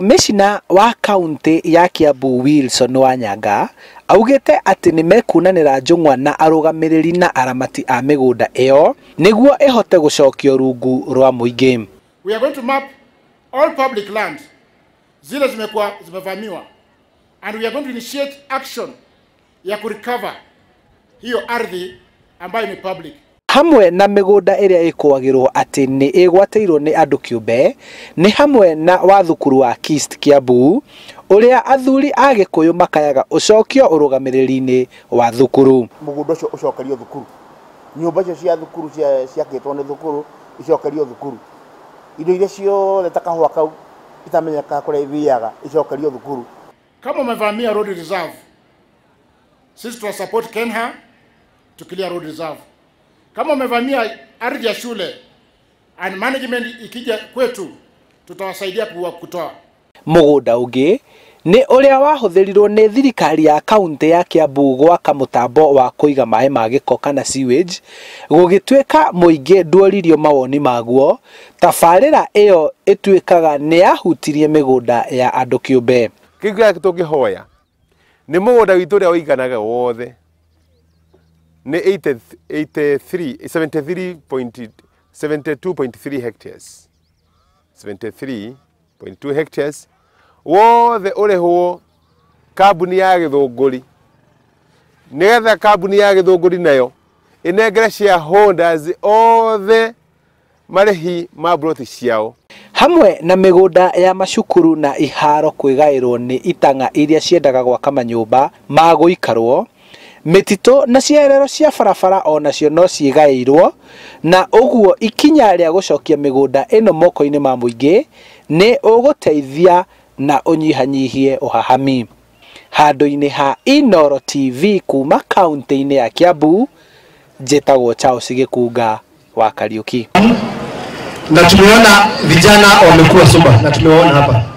Komishina wa kaunti ya Kiambu Wilson Wanyanga augĩte atĩ nĩ mekunanĩra njũng'wa na arũgamĩrĩri na aramati a mĩgũnda ĩyo nĩguo ĩhote gũcokio rungu rwa mũingĩ. We are going to map all public land zile zimekuwa zimevamiwa and we are going to initiate action ya kurecover hiyo ardhi ambayo ni public. Hamwe na mĩgũnda ĩrĩa ĩkũagĩrwo atĩ nĩ ĩgwatĩirwo nĩ andũ kĩũmbe nĩ hamwe na wa thukuru wa KIST Kiambu ũrĩa athuri a Gĩkũyũ makayaga ũcokio ũrũgamĩrĩri-inĩ wa thukuru. Mũgũnda ũcio ũcokerio thukuru, nyũmba icio cia thukuru ciakĩtwo nĩ thukuru icokerio thukuru, indo iria ciothe ta kahũa kau itamenyekaga kũrĩa ithiaga icokerio thukuru. Kama umevamia road reserve, sisi tuna support Kenha to clear road reserve. Kama umevamia ardhi ya shule and management ikija kwetu tutawasaidia kutoa. Mũgũnda ũngĩ nĩ ũrĩa wahũthĩrirwo nĩ thirikari ya kaunti ya Kiambu gwaka mũtambo wa kũiga maĩ ma gĩko kana sewage, gũgĩtuĩka mũingĩ nduoririo mawoni maguo. Tabarĩra ĩyo ĩtuĩkaga nĩ yahutirie mĩgũnda ya andũ kĩũmbe. Kĩu kĩrĩa tũngĩhoya nĩ mũgũnda witũ ũrĩa ũiganaga wothe nĩ 73.72.3 hectares, 73.2 hectares wothe ũrĩhwo kambuni ya Gĩthũngũri, nĩgetha kambuni ya Gĩthũngũri nayo ĩnengere shareholders othe marĩhi ma ploti ciao. Hamwe na mĩgũnda ya macukuru na iharo kwĩgaĩrwo nĩ itang'a iria ciendaga gwaka manyũmba ma gũikarwo, mĩtitũ na ciarero cia barabara onacio no ciĩgaĩirwo, na ũguo ikinya rĩa gũcokia mĩgũnda ĩno moko-inĩ ma mũingĩ nĩ ũgũteithia na ũnyihanyihie ũhahami. Handũ-inĩ ha Inooro TV kuma kaunti-inĩ ya Kiambu, njĩtagwo Charles Gĩkunga wa Kariuki. Na tumeona vijana wamekuwa soba na tumewaona hapa.